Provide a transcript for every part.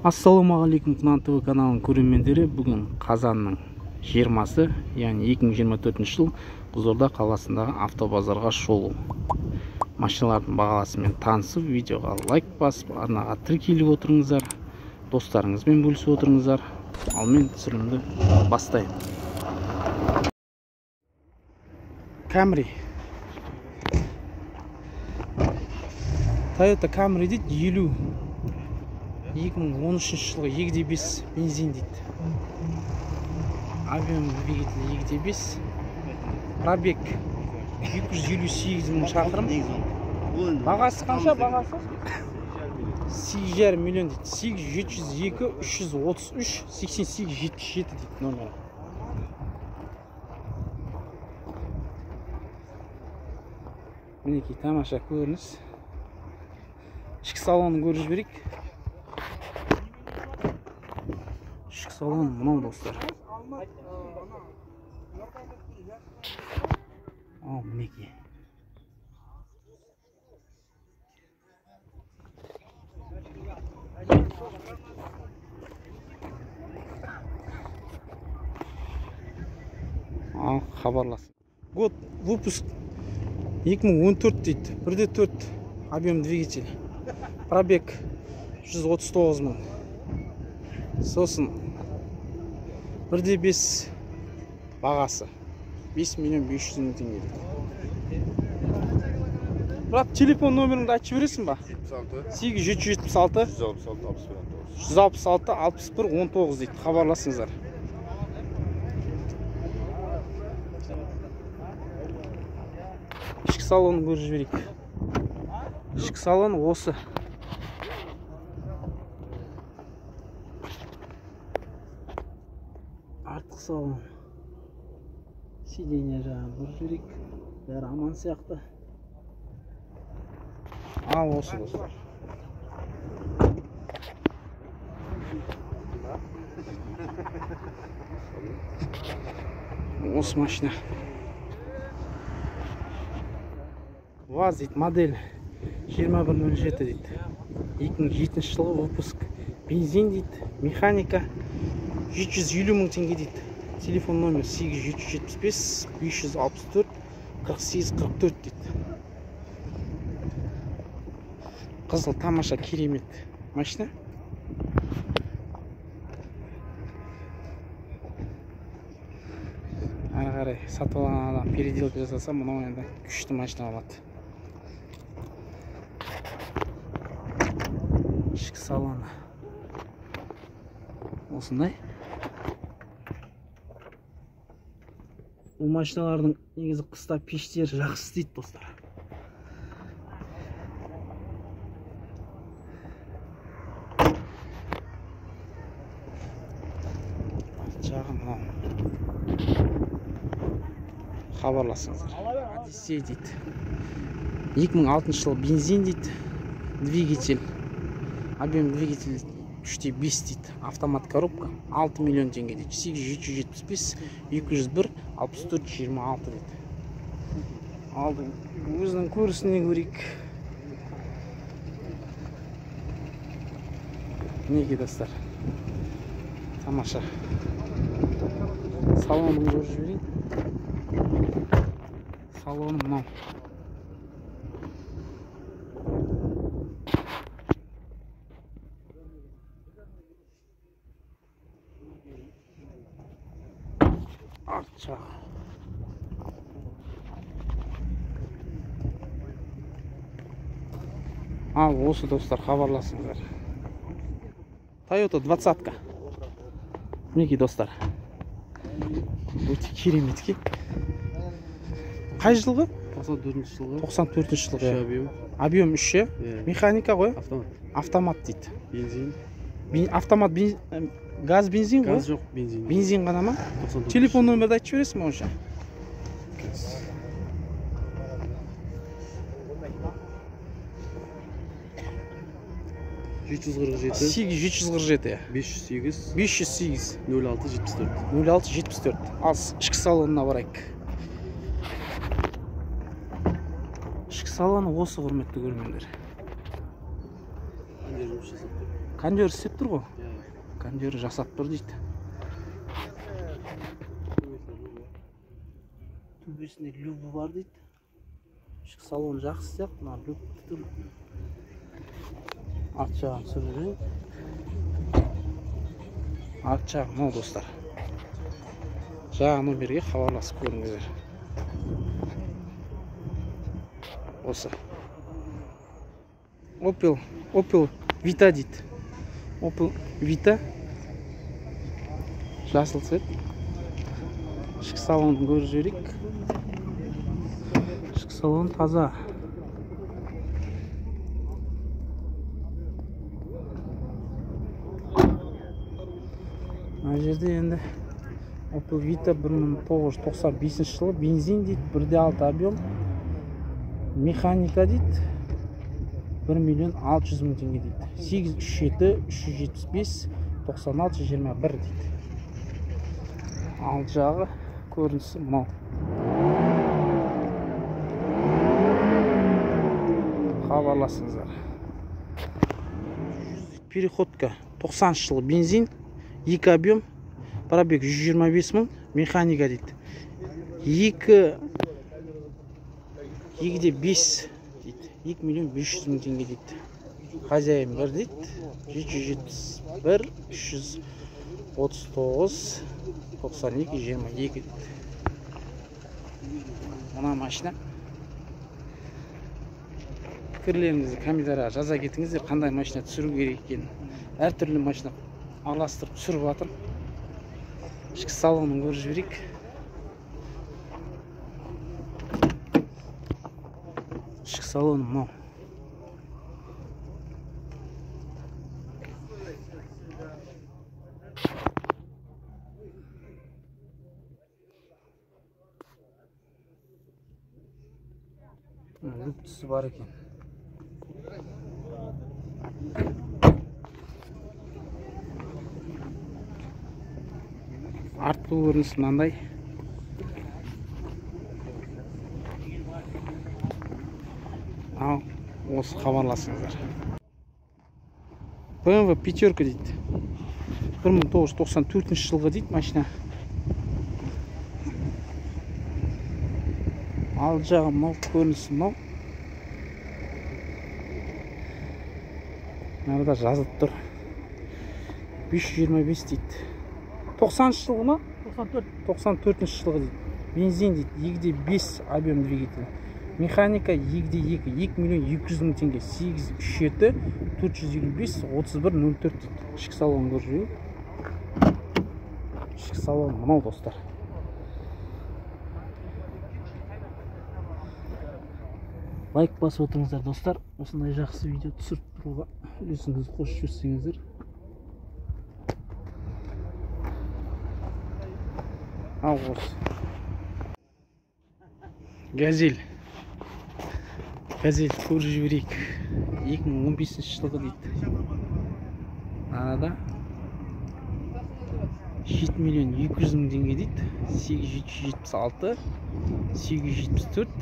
Ассалаумағалейкум, Құнан ТВ каналының көрермендері. Бүгін қазанның 20-сы, яғни 2024 жыл, Қызылорда қаласындағы автобазарға шолу. Машиналардың бағасымен танысып, видеоға лайк басып, арнаға тіркеліп отырыңыздар, достарыңызбен бөлісіп отырыңыздар. Ал мен түсірілімді бастаймын. Camry. Toyota Camry дейді, 50 2013 жылғы 2.5 бензин дейді. Объем двигателя 2.5. Пробег 258 мың шақырым. Бағасы қанша? Бағасы 8,5 миллион дейді. 8702 333 88 77 дейді номері. Мінекей тамаша көрініс. Ішкі салонын көріп жіберейік. Ішкі салон мынау, достар. Ал мінекей. Ал хабарласың. Год выпуск 2014 дейді. 1.4 объем двигатель. Пробег 139 мың. Сосын 1.5 бағасы 5 миллион 500 мың теңге дейді. Брат, телефон номеріңді айтып жібересің ба? 8776 166 61 19 дейді. Хабарласыңыздар. Ішкі салонын көріп жіберейік. Ішкі салон осы. Артқы салон. Сиденье жағын көріп жіберейік. Бәрі аман сияқты. Ал осы, достар. Осы машина. ВАЗ дейді, модель 2107 дейді. 2007 жылғы выпуск. Бензин дейді, механика. 750 мың теңге дейді. Телефон номер 8775 564 48 44 дейді. Қызыл тамаша керемет машина. Ары қарай сатып алған адам переделка жасаса, мынау енді күшті машина болады. Ішкі салоны осындай. Бұл машиналардың негізі қыста пештері жақсы істейді, достар. Арт жағы мынау. Хабарласыңыздар. Одиссей дейді. 2006 жылы бензин дейді. Двигатель. Объем двигатель 3.5 дейді. Автомат коробка 6 миллион теңге дейді. 8775 201 64 26 дейді. Алды өзінің көрісіне көрейік. Мінекей, достар. Тамаша. Салонын көріп жіберейін. Салоны мынау. Арт жағы. Ал осы, достар, хабарласыңыздар. Toyota 20-ка. Мінекей, достар. Өте керемет. Қай жылғы? 94 жылғы. 94 жылғы. Объем 3, механика ғой? Автомат. Автомат дейді. Бензин. Автомат газ бензин ғой? Газ жоқ, бензин. Бензин ғана ма? Телефон номерді айтып жібересің бе онша? 747 8747 508 508 06 74 06 74. Ал ішкі салонына барайық. Ішкі салоны осы, құрметті көрермендер. Кондер жұмыс жасап тұр. Кондер істеп тұр ғой? Кондері жасап тұр дейді. Төбесінде любі бар дейді. Ішкі салон жақсы сияқты. Мына люк тұр. Арт жағын түсіріп жіберейін. Арт жағы мынау достар. Жаңа номерге хабарласып көріңіздер. Осы. Opel Vita дейді. Opel Vita. Жасыл цвет. Ішкі салонын көріп жіберейік. Ішкі салон таза. Мына жерде енді Opel Vita 1995 жылы, бензин дейді, 1,6 объем, механика дейді, 1 миллион 600 мың теңге дейді. 837 375 96 21 дейді. Алды жағы көрінісі мынау. Хабарласыңыздар. Переходка 90 жылы, бензин, 2 объем, пробег 125 мың, механика дейді. 2,5 дейді. 2 миллион 500 мың теңге дейді. Хозяин бір дейді. 771 339 92 22 дейді. Мына машина. Пікірлеріңізді комментарияға жаза кетіңіздер, қандай машина түсіру керек екенін. Әртүрлі машина араластырып түсіріп жатыр. Ішкі салонын көріп жіберейік. Ішкі салоны мынау. Люк түсі бар екен. Артқы көрінісі мынандай. Ал осы хабарласыңыздар. BMW пятерка дейді. 1994 жылғы дейді машина. Ал жағы мынау, көрінісі мынау. Мынада жазылып тұр. 525 дейді. 90 жылғы ма? 94 жылғы дейді. Бензин дейді, 2,5 объем двигатель. Механика 2,2, 2 миллион 200 мың теңге. 837 455 31 04 дейді. Ішкі салонын көріп жіберейік. Ішкі салон мынау достар. Лайк басып отырыңыздар достар. Осындай жақсы видео түсіріп тұруға үлесіңізді қосып жіберсеңіздер. Ал осы. Газель. Газель көріп жіберейік. 2015 жылғы дейді. Арада 7 миллион 200 мың теңге дейді. 8776 874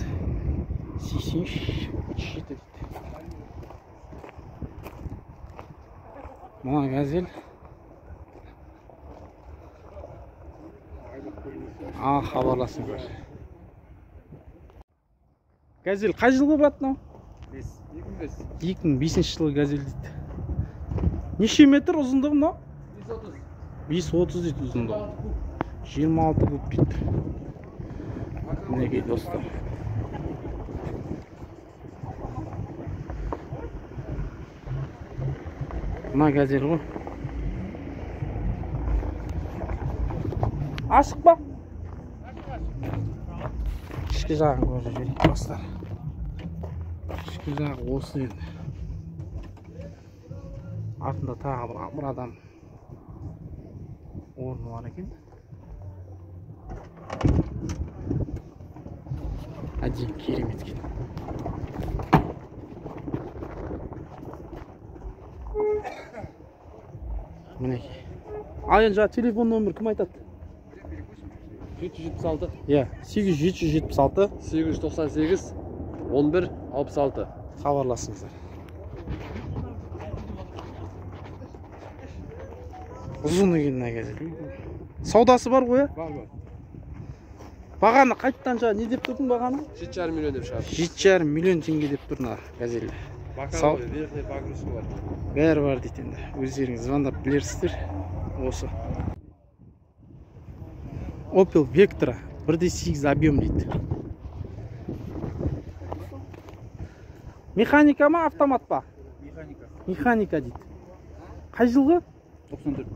83 37 дейді. Мына Газель. Ал хабарласыңыздар. Газель қай жылғы брат мынау? 2005. 2005 жылғы Газель дейді. Неше метр ұзындығы мынау? 5.30. 5.30 дейді ұзындығы. 26 куб дейді. Мінекей достар. Мына Газель ғой. Ашық па? Ішкі жағын көріп жіберейік достар. Ішкі жағы осы енді. Артында тағы бір адам орны бар екен. Әдемі, керемет екен. Мінекей. Ал енді жаңа телефон нөмір кім айтады? 776. Иә, 876 898 11 66. Хабарласыңыздар. Ұзын екен мына Газель. Саудасы бар ғой, Бар, бар. Бағаны қайттан жаңа не деп тұрдың бағаны? 7,5 миллион деп шығарды. 7,5 миллион теңге деп тұр мына Газель. Боковой, верхний погрузка бар. Бәрі бар дейді енді. Өздеріңіз звондап білерсіздер. Осы. Opel Vectra 1.8 объем дейді. Механика ма, автомат па? Механика. Механика дейді. Қай жылғы? 94.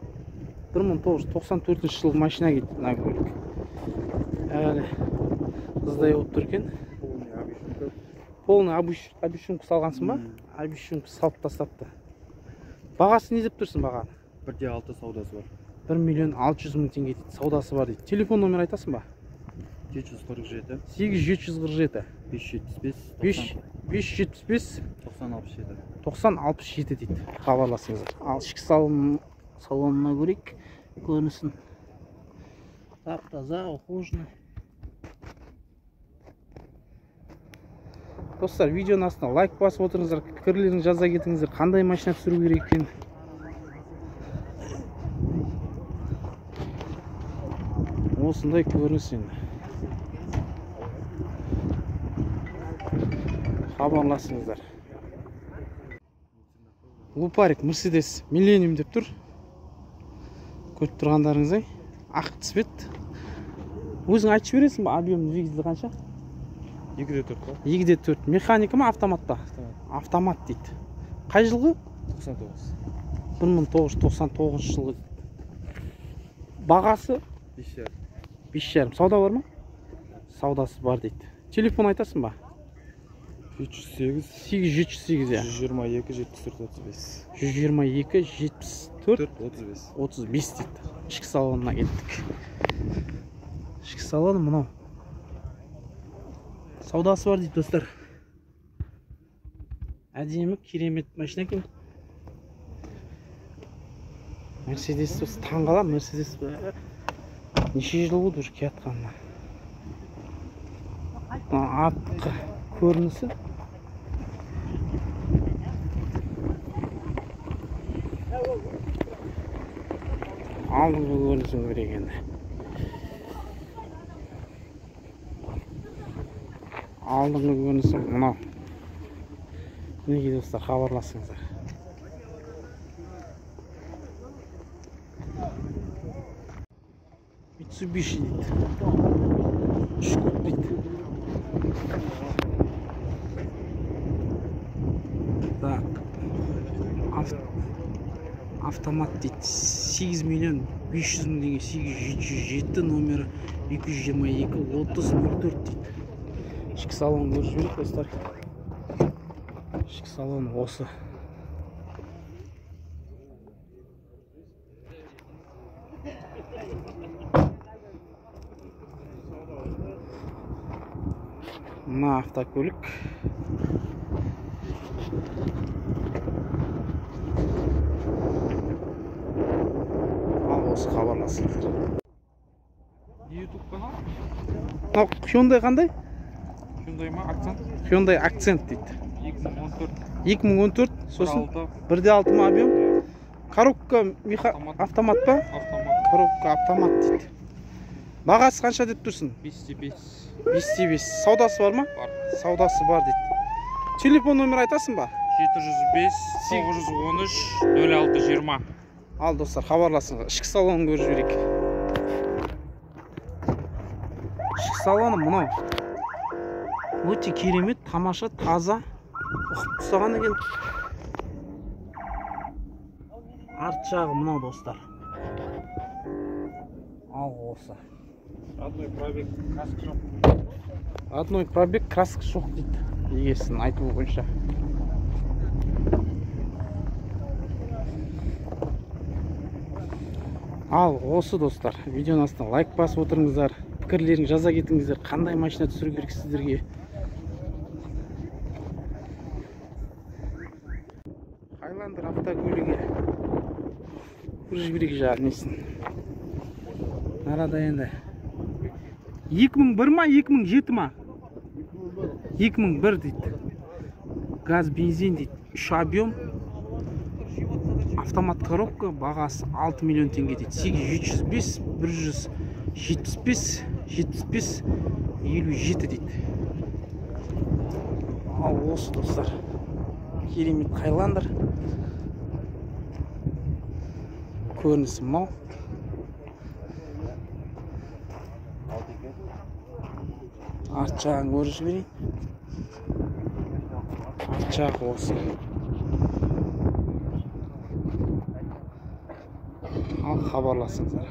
1994 жылғы машина кетті мына көлік. Әлі қыздай болып тұр екен. Полный обещунка салғансың ба? Обещунка салып тастапты. Бағасы не деп тұрсың бағаны? 1,6 саудасы бар. 1 миллион 600 мың теңге дейді. Саудасы бар дейді. Телефон номер айтасың ба? 747 8747 575 575 9067. 9067 дейді. Хабарласыңыздар. Ал ішкі салонына көрейік көрінісін. Тап-таза, ухоженный. Достар, видеоның астына лайк басып отырыңыздар, пікірлеріңізді жаза кетіңіздер, қандай машина түсіру керек екенін. Осындай көрініс енді. Хабарласыңыздар. Лупарик Мерседес Миллениум деп тұр. Көріп тұрғандарыңыздай, ақ цвет. Өзің айтып жібересің ба, объем двигателі қанша? 2.4 қой. 2.4. Механика ма, автомат па? Автомат. Автомат дейді. Қай жылғы? 99. 1999 жылғы. Бағасы? 5,5. 5,5. Сауда бар ма? Саудасы бар дейді. Телефон айтасың ба? 708 878, иә. 122 74 35. 122 74 35. 35 дейді. Ішкі салонына кеттік. Ішкі салон мынау. Саудасы бар дейді достар. Әдемі, керемет машина екен. Мерседес осы таңғаламын, Мерседес неше жыл болды уже келатқанына. Мына артқы көрінісі. Алдыңғы көрінісін көрейік енді. Алдыңғы көрінісі мынау. Мінекей достар, хабарласыңыздар. Mitsubishi дейді. 3 куб дейді. Так. Автомат дейді. 8 миллион 500 мың теңге, 8707 номері 222 30 04 дейді. Ішкі салонын көріп жіберейік достар. Ішкі салон осы. Мына автокөлік. Ал осы хабарласыңыздар. YouTube канал? Мынау Hyundai қандай? Hyundai ма? Акцент? Hyundai Accent дейді. 2014. 2014, сосын 1.6 ма объем? Коробка автомат па? Автомат. Коробка автомат дейді. Бағасы қанша деп тұрсың? 5.5. 5.5. Саудасы бар ма? Бар. Саудасы бар дейді. Телефон номер айтасың ба? 705 913 06 20. Ал достар, хабарласыңыз. Ішкі салонын көріп жіберейік. Ішкі салоны мынау. Өте керемет, тамаша, таза. Ұқып ұстаған екен. Арт жағы мынау достар. Ал осы. Одной пробег, краска жоқ. Одной пробег, краска жоқ дейді. Егесінің айтуы бойынша. Ал осы достар, видеоның астына лайк басып отырыңыздар, пікірлеріңізді жаза кетіңіздер, қандай машина түсіру керек сіздерге. Хайландер автокөлігі. Көріп жіберейік жаңағы несін. Нарада енді. 2001 ма, 2007 ма? 2001 дейді. Газ, бензин дейді. 3 объем. Автомат коробка, бағасы 6 миллион теңге дейді. 8705 175 75 57 дейді. Ал осы достар, керемет Хайландер. Көрінісі мынау. Арт жағын көріп жіберейін. Арт жағы осы. Ал хабарласыңыздар.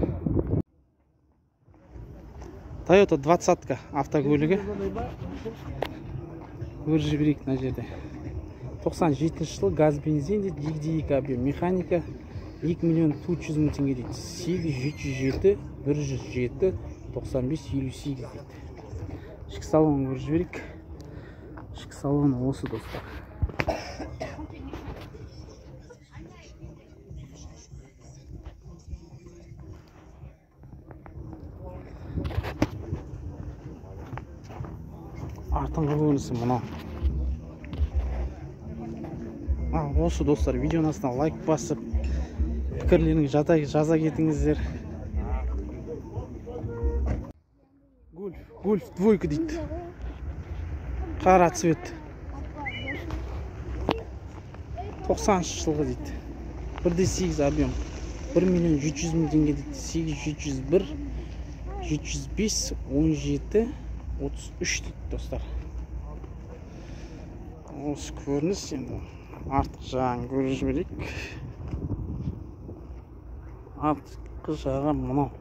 Toyota 20-ка автокөлігі. Көріп жіберейік мына жерде. 97 жыл, газ бензин дейді, 2,2 объем механика, 2 миллион 400 мың теңге дейді. 807 107 95 58 дейді. Ішкі салонын көріп жіберейік. Ішкі салоны осы достар. Артыңғы көрінісі мынау. Осы достар, видеоның астына лайк басып, пікірлеріңізді жаза кетіңіздер. Гольф двойка дейді. Қара цвет. 90 жылғы дейді. 1,8 объем. 1 миллион 700 мың теңге дейді. 8701 705 17 33 дейді достар. Осы көрініс енді. Артқы жағын көріп жіберейік. Артқы жағы мынау.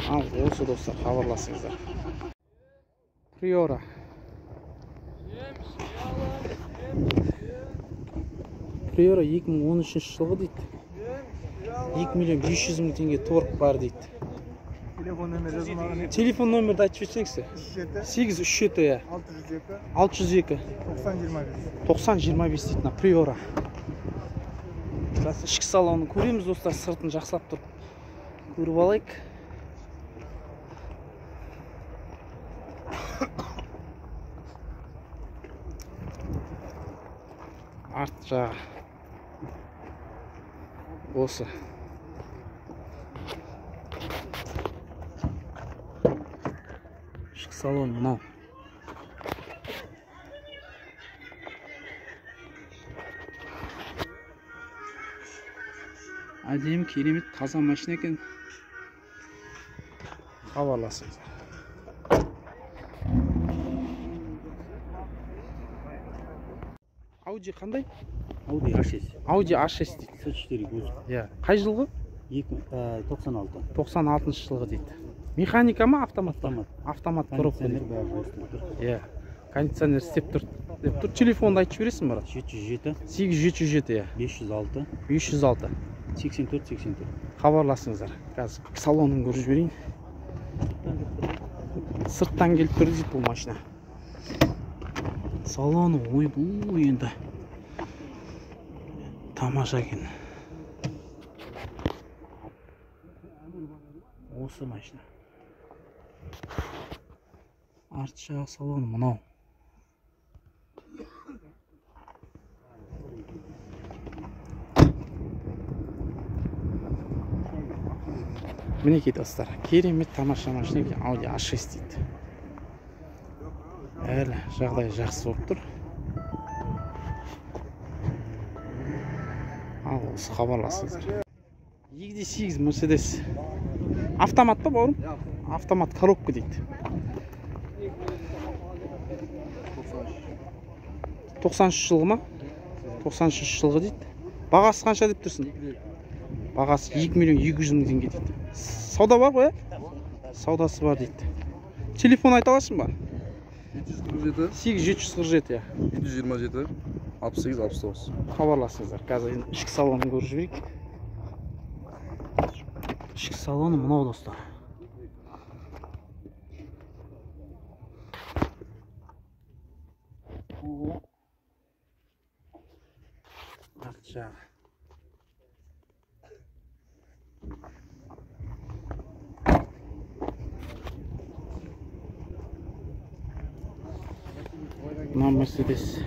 Ал осы достар, хабарласыңыздар. Приора. Приора 2013 жылғы дейді. 2 миллион 500 мың теңге торг бар дейді. Телефон номері жазылмаған. Телефон номерді айтып жіберсеңізші. 837 иә. 602 602 90 25. 90 25 дейді мына Приора. Ішкі салонын көреміз достар, сыртын жақсылап тұрып көріп алайық. Арт жағы осы. Ішкі салон мынау. Әдемі, керемет, таза машина екен. Хабарласыңыздар. Audi қандай? Audi A6. Audi A6 дейді. C4 кузов. Иә. Қай жылғы? 96. 96 жылғы дейді. Механика ма, автомат? Автомат. Автомат коробка. Кондиционер бәрі жұмыс істеп тұр. Иә. Кондиционер істеп тұр деп тұр. Телефонды айтып жібересің, брат? 707 8707 иә. 506 506 84 84. Хабарласыңыздар. Қазір салонын көріп жіберейін. Сырттан келіп тұр дейді бұл машина. Салоны ойбу енді. Тамаша екен. Осы машина. Арт жағы салоны мынау. Мінекей достар, керемет тамаша машина екен. Audi A6 дейді. Әлі жағдай жақсы болып тұр. Ал осы хабарласыңыздар. 2.8 Mercedes. Автомат па, бауырым? Автомат коробка дейді. 93 жылғы ма? 93 жылғы дейді. Бағасы қанша деп тұрсың? Бағасы 2 миллион 200 мың теңге дейді. Сауда бар ғой, ә? Саудасы бар дейді. Телефон айта аласың ба? 747 8747 иә. 727 68 69. Хабарласыңыздар. Қазір енді ішкі салонын көріп жіберейік. Ішкі салоны мынау достар. Арт жағы. Мына Мерседес.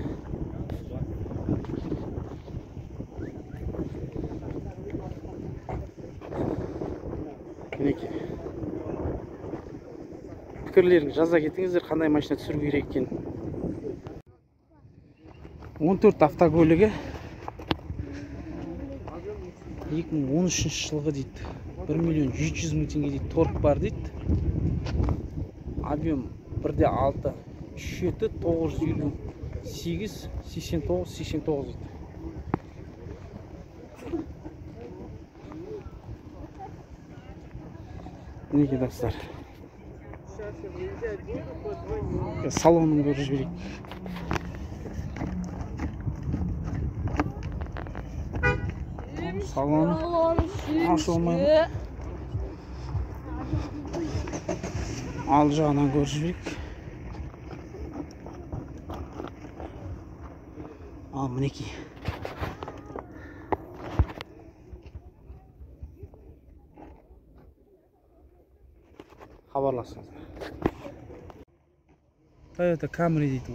Мінекей. Пікірлеріңізді жаза кетіңіздер, қандай машина түсіру керек екенін. 14 автокөлігі 2013 жылғы дейді. 1 миллион 700 мың теңге дейді. Торг бар дейді. Объем 1,6, 7 958 89 89 дейді. Мінекей достар. Салонын көріп жіберейік. Салон ашылмайды. Ал жағынан көріп жіберейік. Ал мінекей. Хабарласыңыздар. Toyota Camry дейді,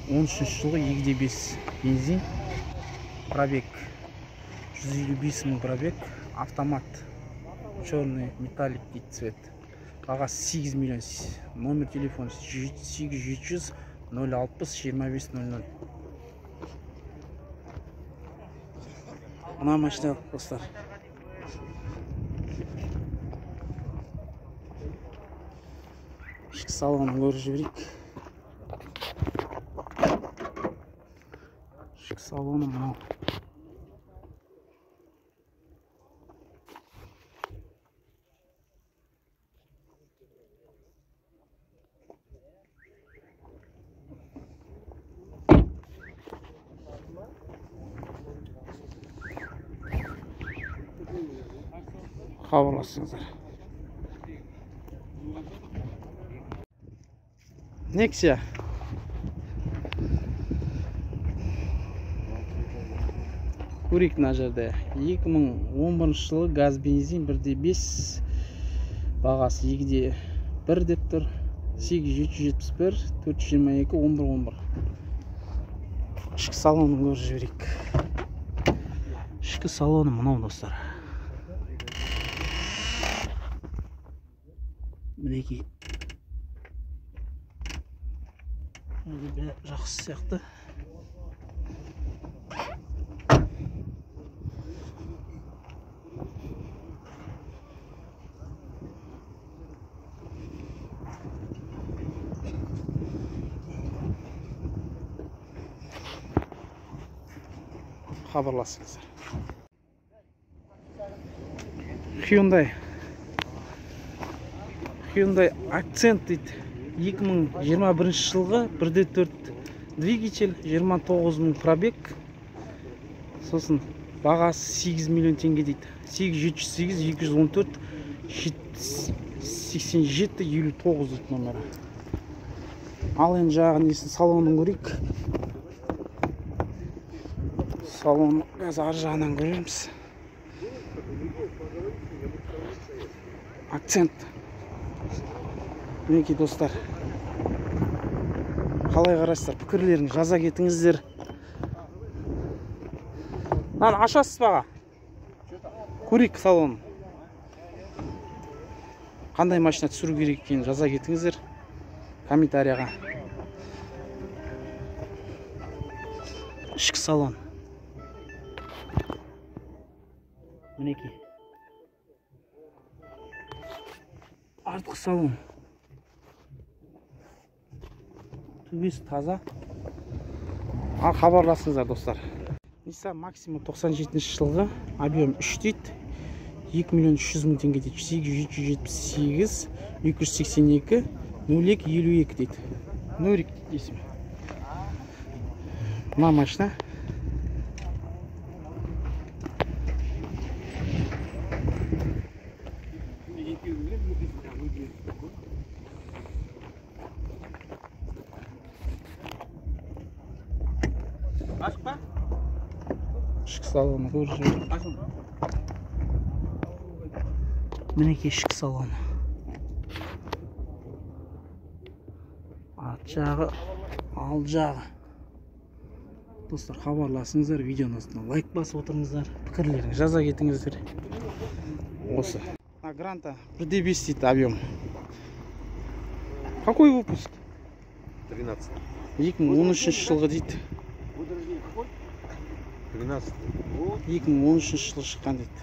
2013 жылғы 2.5 бензин, пробег 155 мың пробег, автомат, черный металлик дейді цвет. Бағасы 8 миллион, номер телефона 8700 060 25 00. Мына машина достар. Ішкі салонын көріп жіберейік. Ішкі салоны мынау. Хабарласыңыздар. Nexia. Көрейік мына жерде. 2011 жылы газ бензин 1.5, бағасы 2.1 деп тұр. 8771 422 11 11. Ішкі салонын көріп жіберейік. Ішкі салоны мынау достар. Мінекей. Жақсы сияқты. Хабарласыңыздар. Hyundai Accent дейді. 2021 жылғы 1.4 двигатель, 29 мың пробег. Сосын бағасы 8 миллион теңге дейді. 8708 214 87 59 дейді номері. Ал енді жағы несін, салонын көрейік. Салон қазір ар жағынан көреміз. Акцент. Мінекей достар. Қалай қарайсыздар? Пікірлеріңізді жаза кетіңіздер. Мынаны ашасыз баға? Көрейік салонын. Қандай машина түсіру керек екенін жаза кетіңіздер комментарияға. Ішкі салон. Мінекей. Артқы салон. Төбесі таза. Ал хабарласыңыздар достар. Nissan Maxima 97 жылғы, объем 3 дейді. 2 миллион 300 мың теңге дейді. 8778 282 02 52 дейді. Нурик дейді есімі. Мына машина. Ашық па? Ішкі салоны көріп жүрмін. Мінекей ішкі салоны. Арт жағы Ал жағы. Достар, хабарласыңыздар, видеоның астына лайк басып отырыңыздар, пікірлеріңізді жаза кетіңіздер. Осы. Гранта 1,5 дейді объем. Какой выпуск? 13. 2013 жылғы дейді. 13. 2013 жылы шыққан дейді.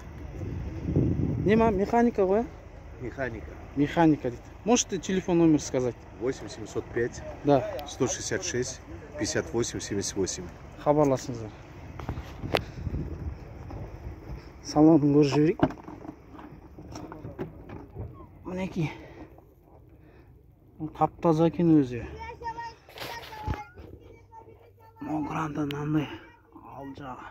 Не ма, механика ғой? Механика. Механика дейді. Можете телефон номер сказать? 8 705. Да. 166 58 78. Хабарласыңыздар. Салонын көріп жіберейік. Мінекей. Тап-таза екен өзі. Мынау Гранта мынандай ал жағы.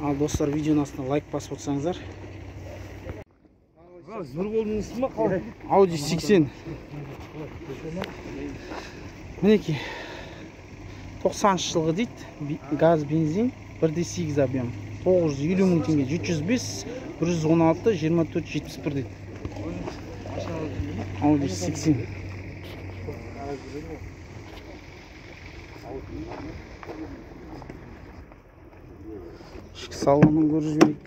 Ал достар, видеоның астына лайк басып отырсаңыздар. Audi 80. Мінекей. 90 жылғы дейді. Газ, бензин, 1,8 объем. 950 мың теңге, 705, 116, 24, 71 дейді. Audi 80. Ішкі салонын көріп жіберейік.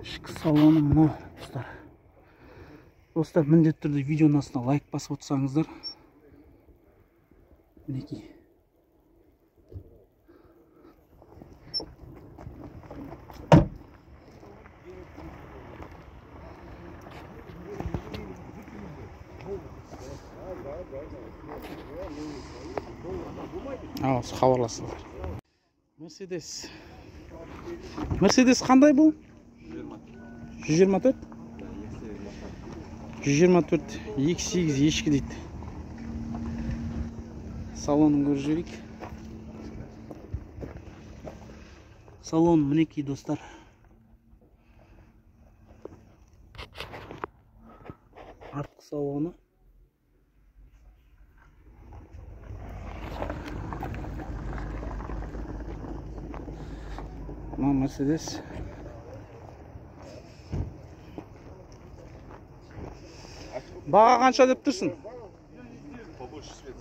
Ішкі салоны мынау, достар. Достар, міндетті түрде видеоның астына лайк басып отырсаңыздар. Мінекей. Ал, хабарласыңыздар. Мерседес. Мерседес қандай бұл? 124? 124, 2.8 ешкі дейді. Салонын көріп жіберейік. Салон мінекей, достар. Артқы салоны. Мына Мерседес. Баға қанша деп тұрсың?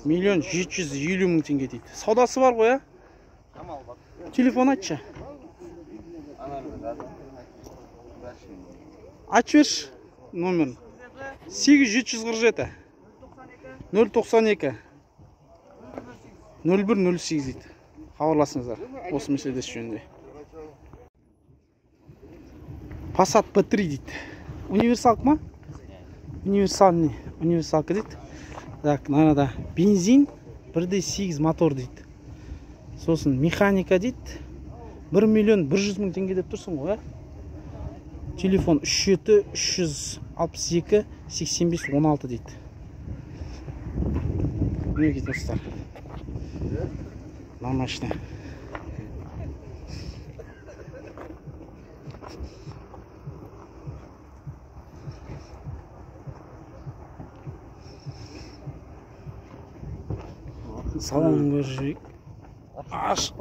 1 750 000 теңге дейді. Саудасы бар ғой, а? Телефон айтшы. Айтып берші номерін. 8747 092 0108 дейді. Хабарласыңыздар осы Мерседес жөнінде. Passat B3 дейді. Универсалка ма? Универсальный, универсалка дейді. Так, мынада бензин 1,8 мотор дейді. Сосын механика дейді. 1 100 000 теңге деп тұрсың ғой, а? Телефон 37 362 85 16 дейді. Мінекей, достар. Мына машина. Салонын көріп жіберейік. Аш.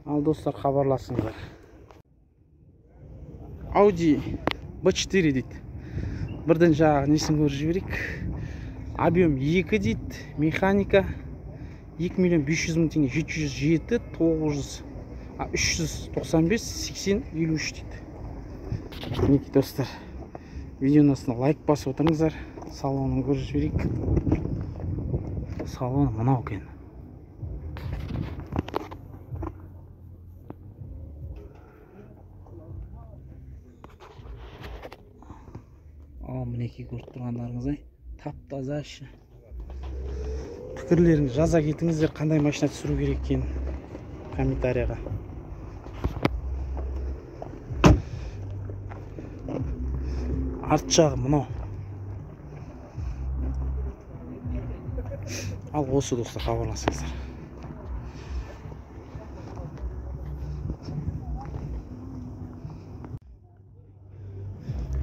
Ал достар, хабарласыңыздар. Audi B4 дейді. Бірден жағы несін көріп жіберейік. Объем 2 дейді, механика 2 500 000 теңге, 707 900 395 80 53 дейді. Мінекей, достар, видеоның астына лайк басып отырыңыздар. Салонын көріп жіберейік. Салон мынау екен. Ал мінекей, көріп тұрғандарыңыздай тап-таза іші. Пікірлеріңізді жаза кетіңіздер, қандай машина түсіру керек екенін комментарияға. Арт жағы мынау. Ал осы достар, хабарласыңыздар.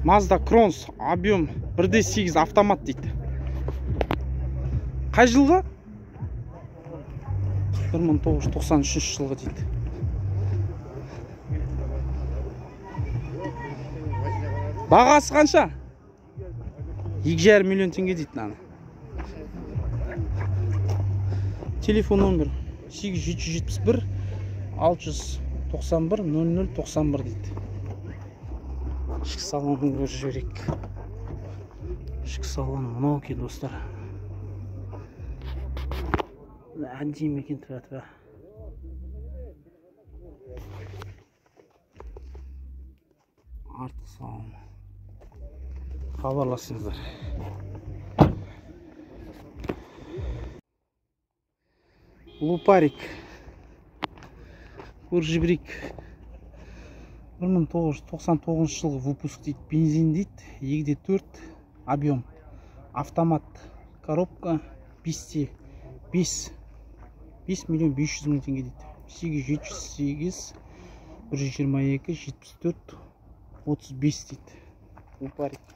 Mazda Cronos объем 1.8 автомат дейді. Қай жылғы? 1993 жылғы дейді. Бағасы қанша? 2,5 миллион теңге дейді мынаны. Телефон номер 8771 691 00 91 дейді. Ішкі салонын көріп жіберейік. Ішкі салон мынау екен достар. Әдемі екен түбә-түбә. Артқы салон. Хабарласыңыздар. Лупарик. Көріп жіберейік. 1999 жылғы выпуск дейді, бензин дейді, 2.4 объем, автомат, коробка 5 5 миллион 500 мың теңге дейді. 878 122 74 35 дейді. Лупарик.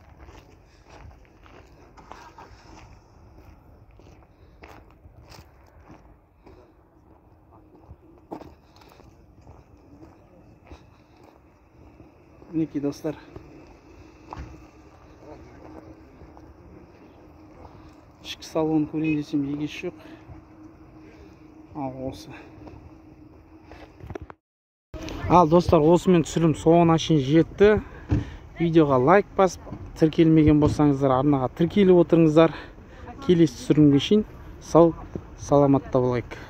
Мінекей достар. Ішкі салон көрейін десем егес жоқ. Ал осы. Ал достар, осымен түсірілім соңына шейін жетті. Видеоға лайк басып, тіркелмеген болсаңыздар арнаға тіркеліп отырыңыздар. Келесі түсірілімге шейін сау саламатта болайық.